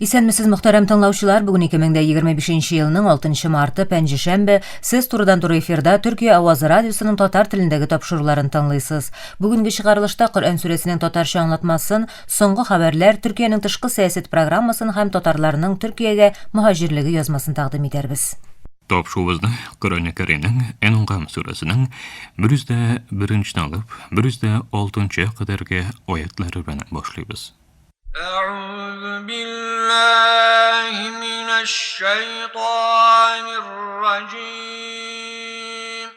Исәнмесез, мөхтәрәм тыңлаучылар! Бүген 2025 елның 6 марты, пәнҗешәмбе. Сез турыдан-туры эфирда Төркия авазы радиосының татар телендәге тапшыруларын тыңлыйсыз. Бүгенге чыгарылышта Коръән сүрәсенең татарча аңлатмасын, соңгы хәбәрләр, Төркиянең тышкы сәясәт программасын һәм татарларның Төркиягә мөһаҗирлеге язмасын тәкъдим итәрбез. Тапшыруыбызны Коръән Кәримнең Ән-Әнгам сүрәсенең 101 алып 106 кадәрге аятлары белән башлыйбыз. أعوذ بالله من الشيطان الرجيم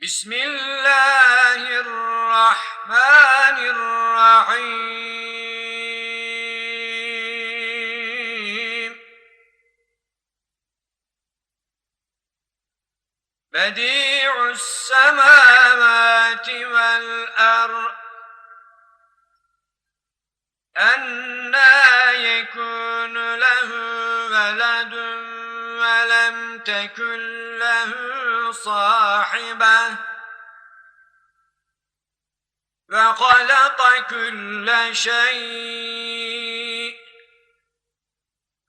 بسم الله الرحمن الرحيم بديع السماوات والأرض أنا يكون له ولد ولم تكن له صاحبة وخلق كل شيء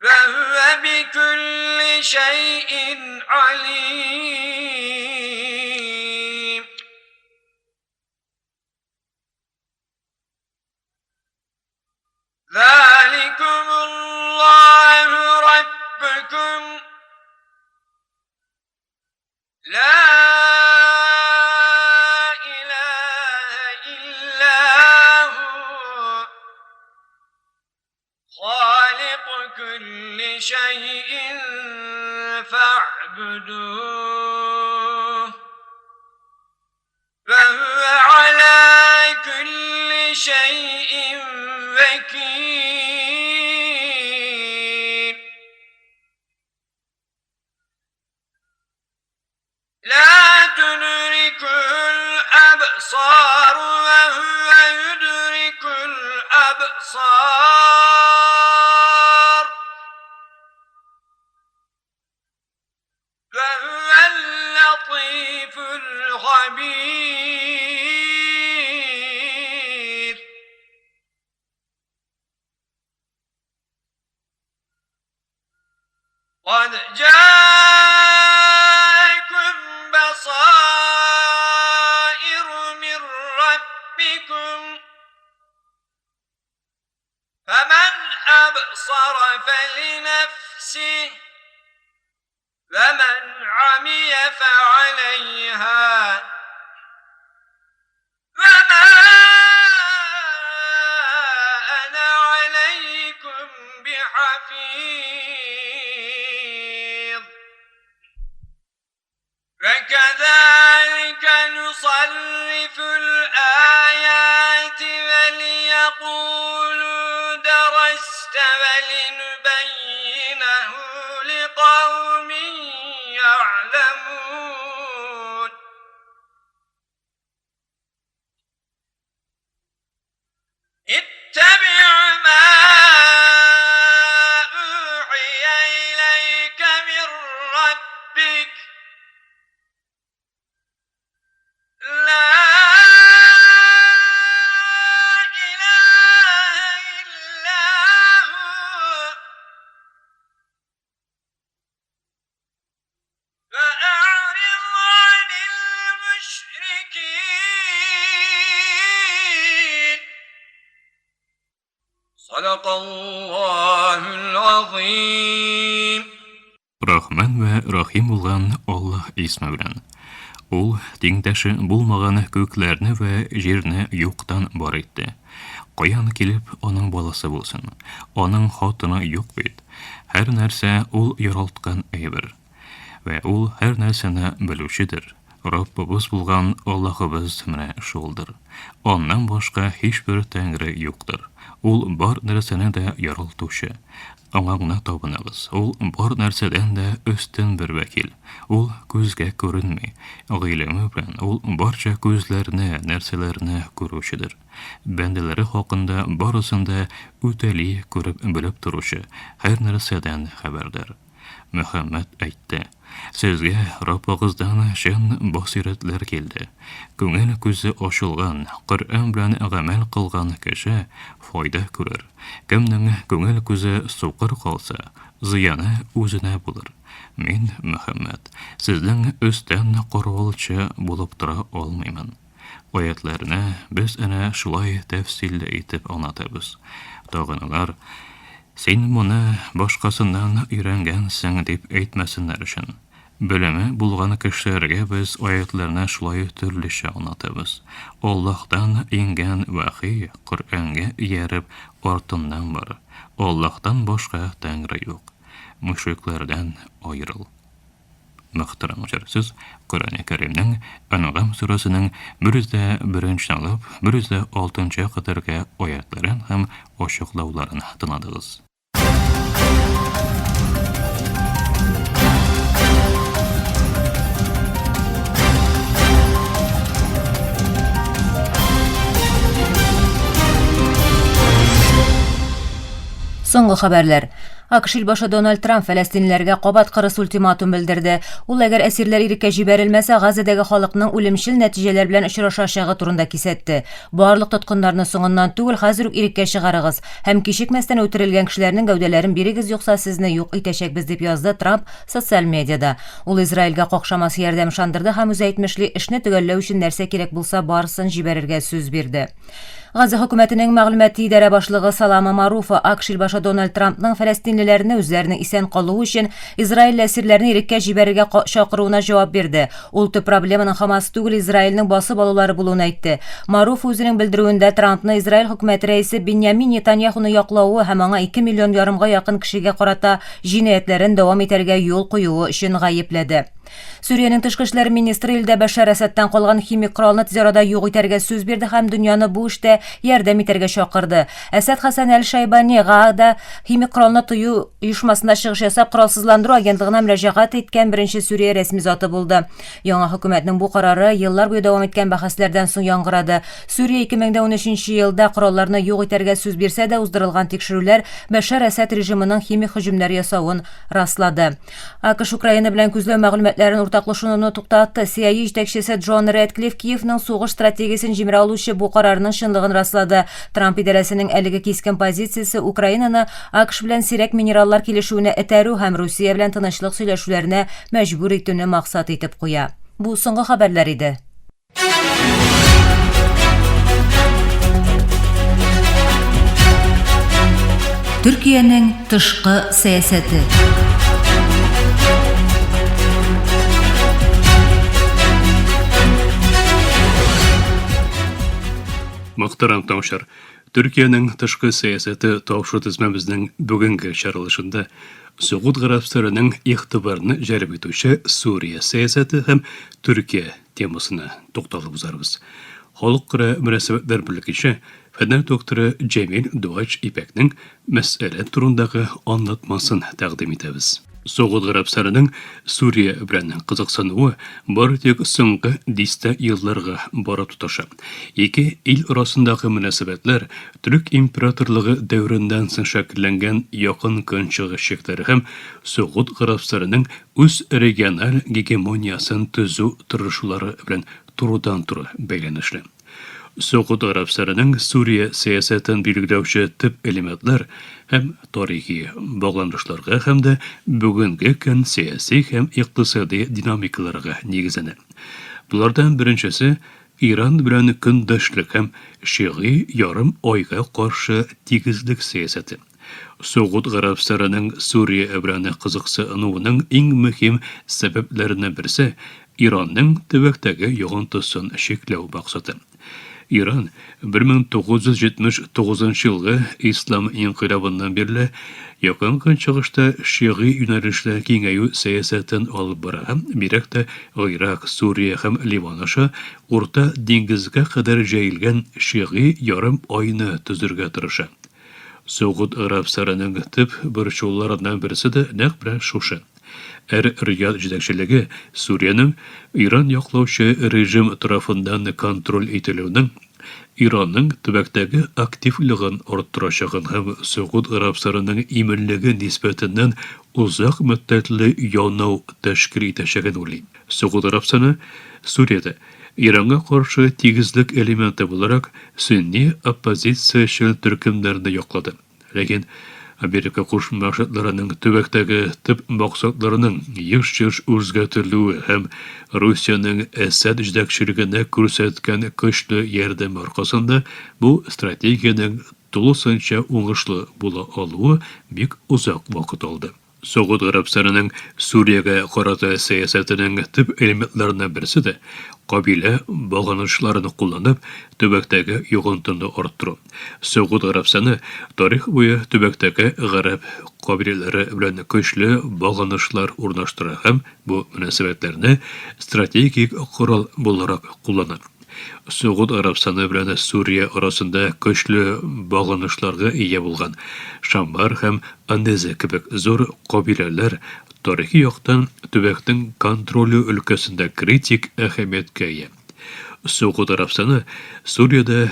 وهو بكل شيء عليم ذلكم الله ربكم لا إله إلا هو خالق كل شيء فاعبدوه وهو على كل شيء وكيل لا تدرك الأبصار وهو يدرك الأبصار وهو اللطيف الخبير قد جاءكم بصائر من ربكم فمن أبصر فلنفسه ومن عمي فعليها وما أنا عليكم بحفيظ وكذلك نصرف الآيات وليقولوا درست ولنبينه لقوم يعلمون اتبع ما أوحي إليك من ربك لا إله إلا هو فأعرض عن المشركين صدق الله العظيم Рахман вә Рахим булган Аллаһ исме белән. Ул тиңдәше булмаган күкләрне вә җирне юктан бар итте. Каян килеп аның баласы булсын? Аның хатыны юк бит. Һәр нәрсә ул яралткан әйбер. Вә ул һәр нәрсәне белүчедер. Раббыбыз булган Аллаһыбыз менә шулдыр. Аннан башка һичбер Тәңре юктыр. Ул бар нәрсәне дә яралтучы. Аңа гына табыныгыз. Ул бар нәрсәдән дә өстен бер вәкил. Ул күзгә күренми. Гыйлеме белән ул барча күзләрне, нәрсәләрне күрүчедер. Бәндәләре хакында барысын да үтәли күреп белеп торучы, һәр нәрсәдән хәбәрдар. Мөхәммәд әйтте, Сезгә Раббыгыздан чын басыйрәтләр килде. Күңел күзе ачылган, Коръән белән гамәл кылган кеше файда күрер. Кемнең күңел күзе сукыр калса, зыяны үзенә булыр. Мин, Мөхәммәд, сезнең өстән каравылчы булып тора алмыймын. Аятьләрне без әнә шулай тәфсилле итеп аңлатабыз. Тагын алар, Син моны башкасыннан өйрәнгәнсең, дип әйтмәсеннәр өчен. Белеме булган кешеләргә без аятьләрне шулай төрлечә аңлатабыз. Аллаһтан иңгән вәхи, Коръәнгә ияреп, артыннан бар. Аллаһтан башка Тәңре юк. Мөшрикләрдән аерыл. Мөхтәрәм җырсыз Коръәни Кәримнең Әнгам сүрәсенең 101 алып 106 кадәрге аятларын һәм ачыклауларын тыңладыгыз. Соңгы хәбәрләр. АКШ илбашы Дональд Трамп фәләстинләргә кабат кырыс ультиматум белдерде. Ул әгәр әсирләр иреккә җибәрелмәсә, Газадагы халыкның үлемчел нәтиҗәләр белән очрашачагы турында кисәтте. Барлык тоткыннарны соңыннан түгел, хәзер үк иреккә чыгарыгыз һәм кичекмәстән үтерелгән кешеләрнең гәүдәләрен бирегез, юкса сезне юк итәчәкбез, дип язды Трамп социаль медиада. Ул Израильгә какшамас ярдәм ышандырды һәм үзе әйтмешли, эшне төгәлләү өчен нәрсә кирәк булса, барысын җибәрергә сүз бирде. Газа хөкүмәтенең мәгълүмати идарә башлыгы Салама Маруфа АКШ илбашы Дональд Трампның фәләстинлеләрне үзләренең исән калуы өчен Израильле әсирләрне иреккә җибәрергә чакыруына җавап бирде. Ул төп проблеманың Хамас түгел, Израильнең басып алулары булуын әйтте. Маруфа үзенең белдерүендә Трампны Израиль хөкүмәте рәисе Беньямин Нетаньяхуны яклавы һәм аңа 2 миллион ярымга якын кешегә карата җинаятьләрен дәвам итәргә юл куюы өчен гаепләде. Сүриянең тышкы эшләр министры илдә Бәшәр Әсәдтән калган химик коралны тиз арада юк итәргә сүз бирде һәм дөньяны бу эштә ярдәм итәргә чакырды. Әсәд Хәсән әл-Шайбани Гаада химик коралны тыю оешмасында чыгыш ясап, коралсызландыру агентлыгына мөрәҗәгать иткән беренче Сүрия рәсми заты булды. Яңа хөкүмәтнең бу карары еллар буе дәвам иткән бәхәсләрдән соң яңгырады. Сүрия 2013 елда коралларны юк итәргә сүз бирсә дә, уздырылган тикшерүләр Бәшәр Әсәд режимының химик һөҗүмнәр ясавын раслады. АКШ Украина белән күзләү мәгълүматларын уртаклашуны туктатты. CIA җитәкчесе Джон Рэдклифф Киевның сугыш стратегиясен җимерә алучы бу карарның чынлыгын раслады. Трамп идарәсенең әлеге кискен позициясе Украинаны АКШ белән сирәк минераллар килешүенә этәрү һәм Русия белән тынычлык сөйләшүләренә мәҗбүр итүне максат итеп куя. Бу соңгы хәбәрләр иде. Төркиянең тышкы сәясәте. Мөхтәрәм тыңлаучылар, Төркиянең тышкы сәясәте тавышы тезмәбезнең бүгенге чыгарылышында Согуд Гарәбстанының игътибарны җәлеп итүче Сүрия сәясәте һәм Төркия темасына тукталып узарбыз. Халыкара мөнәсәбәтләр белгече, фәннәр докторы Җәмил Дуач Ипәкнең мәсьәлә турындагы аңлатмасын тәкъдим итәбез. Согуд Гарәбстанының Сүрия белән кызыксынуы бары тик соңгы дистә елларга барып тоташа. Ике ил арасындагы мөнәсәбәтләр Төрек императорлыгы дәвереннән соң шәкелләнгән Якын Көнчыгыш чикләре һәм Согуд Гарәбстанының үз региональ гегемониясен төзү тырышулары белән турыдан-туры бәйләнешле. Согуд Гарәбстанының Сүрия сәясәтен билгеләүче төп элементлар һәм тарихи багланышларга һәм дә бүгенге көн сәяси һәм икътисади динамикаларга нигезләнә. Болардан беренчесе, Иран белән көндәшлек һәм шигый ярым айга каршы тигезлек сәясәте. Согуд Гарәбстанының Сүрия белән кызыксынуының иң мөһим сәбәпләреннән берсе, Иранның төбәктәге йогынтысын чикләү максаты. Иран 1979 елгы Ислам инкыйлабыннан бирле Якын Көнчыгышта шигый юнәлешле киңәю сәясәтен алып бара һәм бигрәк тә Гыйрак, Сүрия һәм Ливан аша Урта диңгезгә кадәр җәелгән шигый ярым айны төзергә тырыша. Согуд Гарәбстанының төп борчылуларыннан берсе дә нәкъ менә шушы. Әр-Рияд җитәкчелеге Сүриянең Иран яклаучы режим тарафыннан контроль ителүенең Иранның төбәктәге активлыгын арттырачагын һәм Согуд Гарәбстанының иминлеге нисбәтеннән озак мөддәтле янау тәшкил итәчәген уйлыйм. Согуд Гарәбстаны Сүриядә Иранга каршы тигезлек элементы буларак сөнни оппозициячел төркемнәрне яклады. Ләкин Америка Кушма Штатларының төбәктәге төп максатларының еш-еш үзгәртелүе һәм Русиянең Әсәд җитәкчелегенә күрсәткән көчле ярдәме аркасында бу стратегиянең тулысынча уңышлы була алуы бик озак вакыт алды. Согуд Гарәбстанының Сүриягә карата сәясәтенең төп элементларыннан берсе дә, кабилә багланышларын кулланып, төбәктәге йогынтыны арттыру. Согуд Гарәбстаны тарих буе төбәктәге гарәп кабиләләре белән көчле багланышлар урнаштыра һәм бу мөнәсәбәтләрне стратегик корал буларак куллана. Согуд Гарәбстаны белән Сүрия арасында көчле багланышларга ия булган Шаммар һәм Анезе кебек зур кабиләләр тарихи яктан төбәкнең контроле өлкәсендә критик әһәмияткә ия. Согуд Гарәбстаны Сүриядә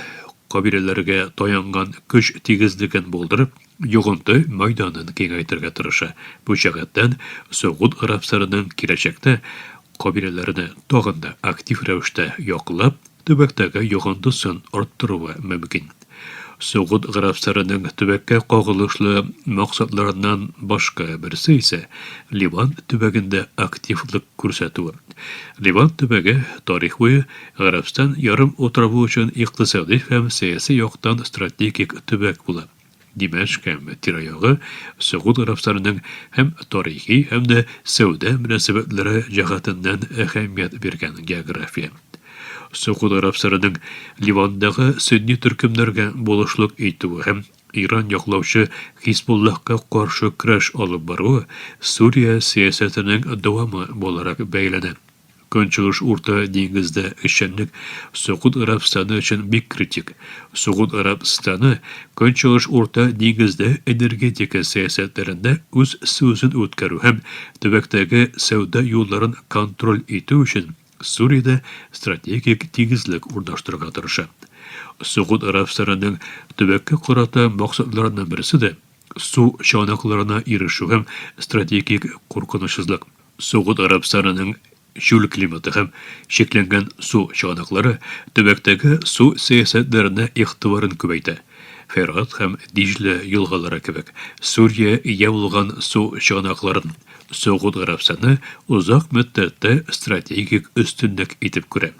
кабиләләргә таянган көч тигезлеген булдырып, йогынты мәйданын киңәйтергә тырыша. Бу җәһәттән Согуд Гарәбстанының киләчәктә кабиләләрне тагын да актив рәвештә яклап, төбәктәге йогынтысын арттыруы мөмкин. Согуд Гарәбстанының төбәккә кагылышлы максатларыннан башка берсе исә, Ливан төбәгендә активлык күрсәтүе. Ливан төбәге тарих буе Гарәбстан ярымутравы өчен икътисади һәм сәяси яктан стратегик төбәк була. Димәшк һәм тирә-ягы Согуд Гарәбстанының һәм тарихи, һәм дә сәүдә мөнәсәбәтләре җәһәтеннән әһәмият биргән география. Согуд Гарәбстанының Ливандагы сөнни төркемнәргә булышлык итүе һәм Иран яклаучы Хизбуллаһка каршы көрәш алып баруы Сүрия сәясәтенең дәвамы буларак бәяләнә. Көнчыгыш Урта диңгездә эшчәнлек Согуд Гарәбстаны өчен бик критик. Согуд Гарәбстаны Көнчыгыш Урта диңгездә энергетика сәясәтләрендә үз сүзен үткәрү һәм төбәктәге сәүдә юлларын контроль итү өчен Сүриядә стратегик тигезлек урнаштырырга тырыша. Согуд Гарәбстанының төбәккә карата максатларыннан берсе дә, су чыганакларына ирешү һәм стратегик куркынычсызлык. Согуд Гарәбстанының чүл климаты һәм чикләнгән су чыганаклары төбәктәге су сәясәтләренә игътибарын күбәйтә. Ферат һәм Диҗлә елгалары кебек Сүрия ия булган су чыганакларын Согуд Гарәбстаны озак мөддәттә стратегик өстенлек итеп күрә.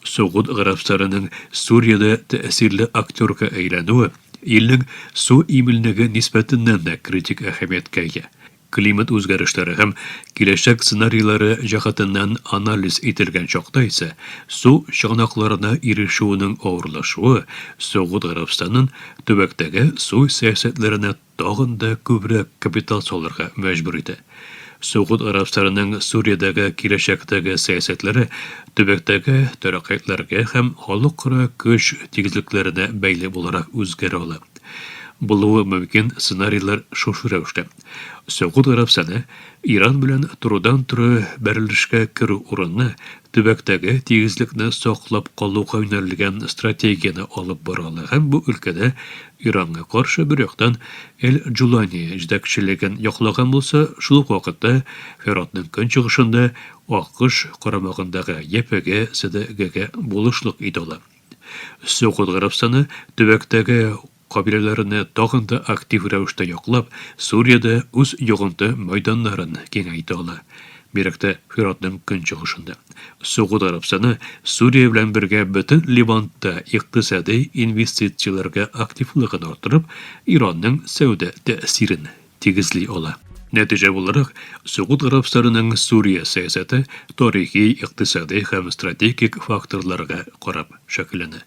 Согуд Гарәбстанының Сүриядә тәэсирле актерга әйләнүе илнең су иминлеге нисбәтеннән дә критик әһәмияткә ия. Климат үзгәрешләре һәм киләчәк сценарийлары җәһәтеннән анализ ителгән чакта исә, су чыганакларына ирешүенең авырлашуы Согуд Гарәбстанын төбәктәге су сәясәтләренә тагын да күбрәк капитал салырга мәҗбүр итә. Согуд Гарәбстанының Сүриядәге киләчәктәге сәясәтләре төбәктәге тәрәккыятьләргә һәм халыкара көч тигезлекләренә бәйле буларак үзгәрә ала. Булуы мөмкин сценарийлар шушы рәвештә. Согуд Гарәбстаны Иран белән турыдан-туры бәрелешкә керү урынына төбәктәге тигезлекне саклап калуга юнәлгән стратегияне алып бара ала һәм бу өлкәдә Иранга каршы бер яктан Эль-Джулани җитәкчелеген яклаган булса, шул ук вакытта Фератның көнчыгышында АКШ карамагындагы ЯПГ, СДГгә булышлык итә ала. Согуд Гарәбстаны төбәктәге кабиләләрне тагын да актив рәвештә яклап, Сүриядә үз йогынты мәйданнарын киңәйтә ала. Бигрәк тә Фиратның көнчыгышында. Согуд Гарәбстаны Сүрия белән бергә бөтен Левантта икътисади инвестицияләргә активлыгын арттырып, Иранның сәүдә тәэсирен тигезли ала. Нәтиҗә буларак, Согуд Гарәбстанының Сүрия сәясәте тарихи, икътисади һәм стратегик факторларга карап шәкелләнә.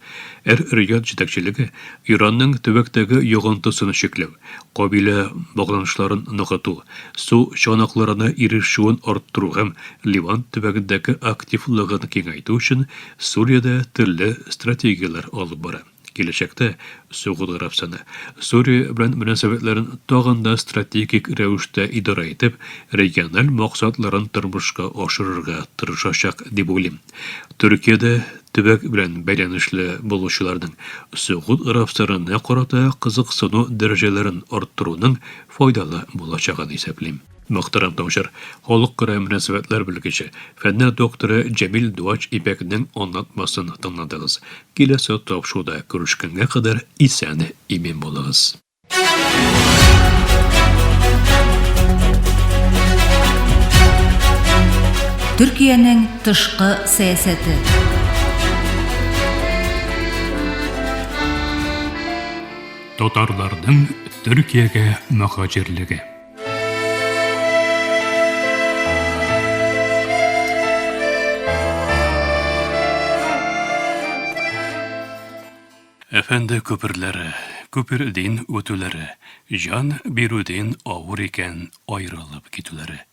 Әр-Рияд җитәкчелеге Иранның төбәктәге йогынтысын чикләү, кабилә багланышларын ныгыту, су чыганакларына ирешүен арттыру һәм Ливан төбәгендәге активлыгын киңәйтү өчен Сүриядә төрле стратегияләр алып бара. Киләчәктә Согуд Гарәбстаны Сүрия белән мөнәсәбәтләрен тагын да стратегик рәвештә идарә итеп, региональ максатларын тормышка ашырырга тырышачак, дип уйлыйм. Төркия дә төбәк белән бәйләнешле булучыларның Согуд Гарәбстанына карата кызыксыну дәрәҗәләрен арттыруның файдалы булачагын исәплим. Мөхтәрәм тыңлаучылар, халыкара мөнәсәбәтләр белгече, фәннәр докторы Җәмил Дуач Ипәкнең аңлатмасын тыңладыгыз. Киләсе тапшыруда күрешкәнгә кадәр исән-имин булыгыз. Төркиянең тышкы сәясәте. Татарларның Төркиягә мөһаҗирлеге. Әфәнде күперләре, күпердин үтүләре, Җан бирүдин авыр икән аерылып китүләре.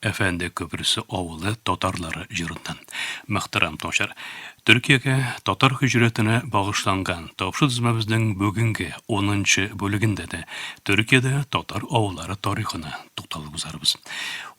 Әфәнде күперсе авылы татарлары җырыннан. Мөхтәрәм тыңлаучылар, Төркиягә татар һиҗрәтенә багышланган тапшыру тезмәбезнең бүгенге унынчы бүлегендә дә Төркиядә татар авыллары тарихына тукталып узарбыз.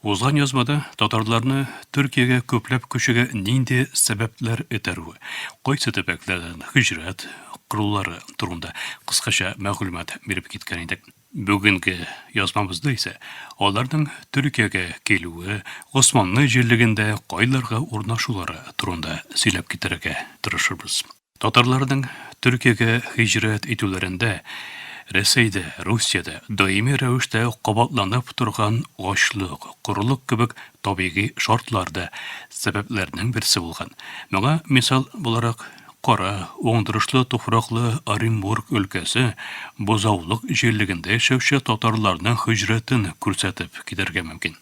Узган язмада татарларны Төркиягә күпләп күчүгә нинди сәбәпләр этәрүе, кайсы төбәкләрдән һиҗрәт кылулары турында кыскача мәгълүмат биреп киткән идек. Бүгенге язмабызда исә аларның Төркиягә килүе, Госманлы җирлегендә кайларга урнашулары турында сөйләп китәргә тырышырбыз. Татарларның Төркиягә һиҗрәт итүләрендә Рәсәйдә, Русиядә даими рәвештә кабатланып торган ачлык, корылык кебек табигый шартлар да сәбәпләрнең берсе булган. Моңа мисал буларак кара, уңдырышлы туфраклы Оренбург өлкәсе Бозаулык җирлегендә яшәүче татарларның һиҗрәтен күрсәтеп китәргә мөмкин.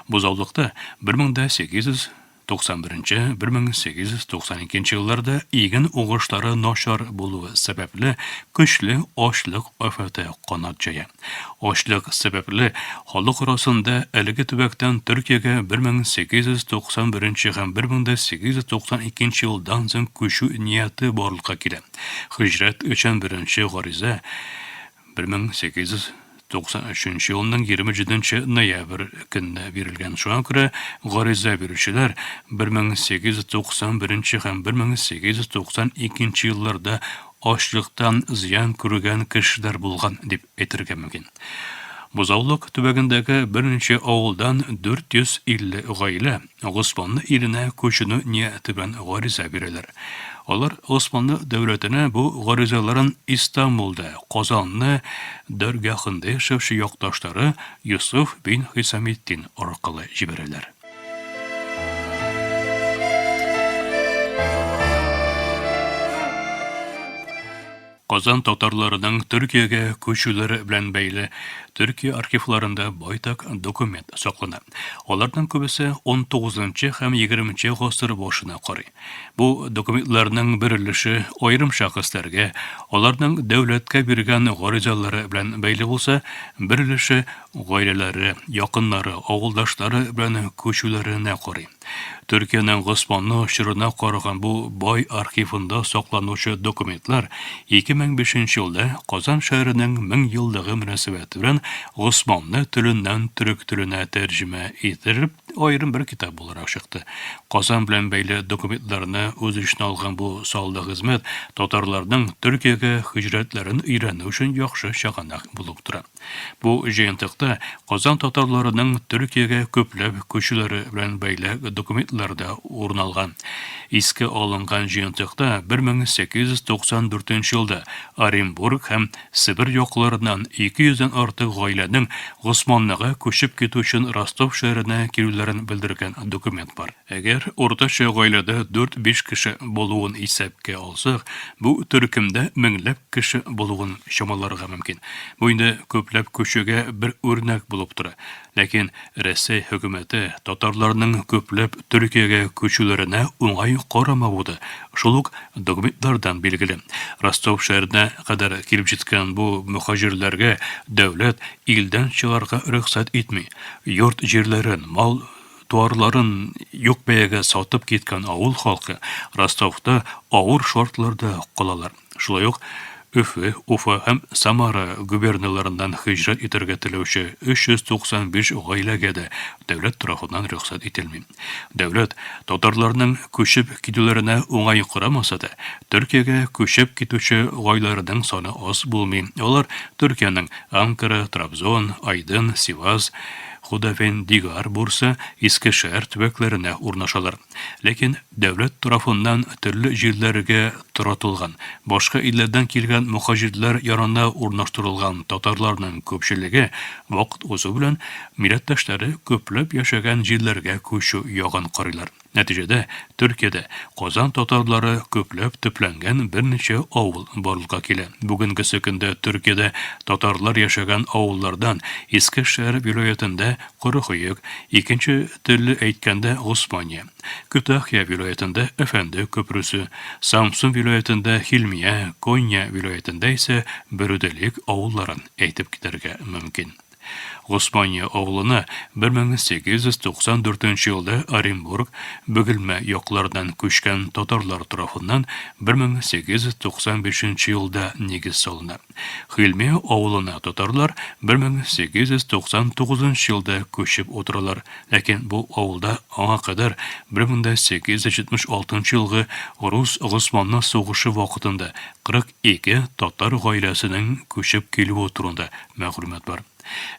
Бозаулыкта 1800 91 1892 елларда иген уңышлары начар булуы сәбәпле, көчле ачлык афәте канат җәя. Ачлык сәбәпле, халык арасында әлеге төбәктән Төркиягә 1891 һәм 1892 елдан соң күчү нияте барлыкка килә. Һиҗрәт өчен беренче гариза 1893 елның 27 ноябрь көнне бирелгән. Шуңа күрә гариза бирүчеләр 1891 һәм 1892 елларда ачлыктан зыян күргән кешеләр булган дип әйтергә мөмкин. Бозаулык төбәгендәге берничә авылдан 450 гаилә Госманлы иленә күченү нияте белән гариза бирәләр. Алар Госманлы дәүләтенә бу гаризаларын Истанбулда, Казанны дәргяһында яшәүче якташлары Йосыф бин Хисаметдин аркылы җибәрәләр. Казан татарларының Төркиягә күчүләре белән бәйле Төркия архивларында байтак документ саклана. Аларның күбесе унтугызынчы һәм егерменче гасыр башына карый. Бу документларның бер өлеше аерым шәхесләргә, аларның дәүләткә биргән гаризалары белән бәйле булса, бер өлеше гаиләләре, якыннары, авылдашлары белән күчүләренә карый. Төркиянең Госманлы чорына караган бу бай архивында сакланучы документлар 2005 елда Казан шәһәренең 1000 еллыгы мөнәсәбәте белән Госманлы теленнән төрек теленә тәрҗемә ителеп, аерым бер китап буларак чыкты. Казан белән бәйле документларны үз эченә алган бу саллы хезмәт татарларның Төркиягә һиҗрәтләрен өйрәнү өчен яхшы чыганак булып тора. Бу җыентыкта Казан татарларының Төркиягә күпләп күчүләре белән бәйле документлар да урын алган. Искә алынган җыентыкта 1894 елда Оренбург һәм Себер якларыннан 200 дән артык гаиләнең Госманлыга күчеп китү өчен Ростов шәһәренә килүләрен белдергән документ бар. Әгәр уртача гаиләдә дүрт-биш кеше булуын исәпкә алсак, бу төркемдә меңләп кеше булуын чамаларга мөмкин. Бу инде күпләп күчүгә бер үрнәк булып тора. Ләкин Рәсәй хөкүмәте татарларның күпләп Төркиягә күчүләренә уңай карамавы да шул ук документлардан билгеле. Ростов шәһәренә кадәр килеп җиткән бу мөһаҗирләргә дәүләт илдән чыгарга рөхсәт итми. Йорт-җирләрен, мал Туарларын юк бәягә сатып киткән авыл халкы Ростовта авыр шартларда калалар. Шулай ук Өфе, Уфа һәм Самара губерналарыннан һиҗрәт итәргә теләүче 395 гаиләгә дә дәүләт тарафыннан рөхсәт ителми. Дәүләт татарларның күчеп китүләренә уңай карамаса да, Төркиягә күчеп китүче гаиләләрнең саны аз булмый. Алар Төркиянең Анкара, Трабзон, Айдын, Сивас, Худавендигар, Бурса, Искешәһәр төбәкләренә урнашалар. Ләкин дәүләт тарафыннан төрле җирләргә таратылган, башка илләрдән килгән мөхаҗирләр янына урнаштырылган татарларның күпчелеге, вакыт узу белән, милләттәшләре күпләп яшәгән җирләргә күчү ягын карыйлар. Нәтиҗәдә, Төркиядә Казан татарлары күпләп төпләнгән берничә авыл барлыкка килә. Бүгенгесе көндә Төркиядә татарлар яшәгән авыллардан Искешәһәр вилаятендә Корыхөек, икенче төрле әйткәндә, Госмания. Күтахья вилаятендә Әфәнде көпрүсе, Самсун вилаятендә Хилмия, Конья вилаятендә исә Бөрүделек авылларын әйтеп китәргә мөмкин. Госмания авылына 1894 елда Оренбург, Бөгелмә якларыннан күчкән татарлар тарафыннан 1895 елда нигез салына. Хилми авылына татарлар 1899 елда күчеп утыралар, ләкин бу авылда аңа кадәр 1876 елгы рус-госманлы сугышы вакытында 42 татар гаиләсенең күчеп килүе турында мәгълүмат бар.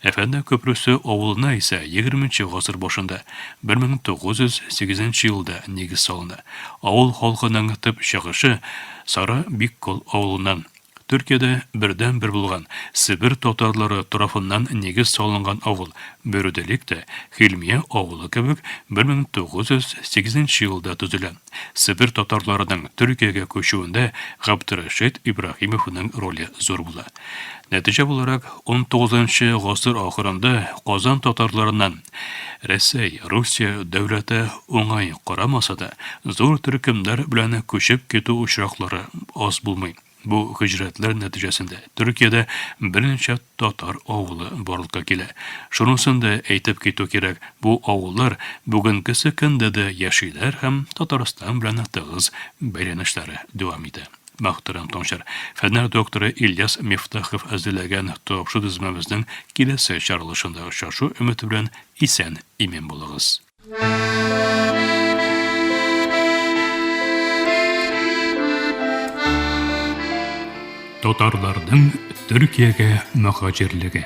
Әфәнде Көпрүсе авылына исә егерменче гасыр башында, 1908 елда нигез салына. Авыл халкының төп чыгышы Сара Биккол авылыннан. Төркиядә бердәнбер булган Себер татарлары тарафыннан нигез салынган авыл Бөрүделек тә Хилмия авылы кебек 1908 елда төзелә. Себер татарларының Төркиягә күчүендә Габдрәшит Ибраһимовның роле зур була. Нәтиҗә буларак, унтугызынчы гасыр ахырында Казан татарларыннан Рәсәй, Русия дәүләте уңай карамаса да, зур төркемнәр белән күчеп китү очраклары аз булмый. Бу һиҗрәтләр нәтиҗәсендә Төркиядә берничә татар авылы барлыкка килә. Шунысын да әйтеп китү кирәк, бу авыллар бүгенгесе көндә дә яшиләр һәм Татарстан белән тыгыз бәйләнешләре дәвам итә. Мөхтәрәм тыңчар, фәннәр докторы Ильяс Мифтахов әзерләгән тапшыру тезмәбезнең киләсе чыгарылышында очрашу өмете белән исән-имин булыгыз. Татарларның Төркиягә мөһаҗирлеге.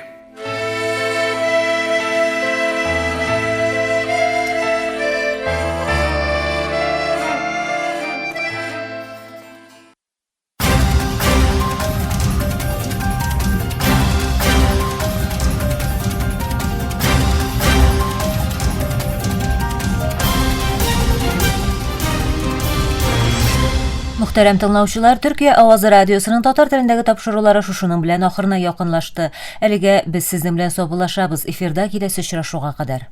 Мөхтәрәм тыңлаучылар, Төркия авазы радиосының татар телендәге тапшырулары шушының белән ахырына якынлашты. Әлегә без сезнең белән саубуллашабыз. Эфирда киләсе очрашуга кадәр.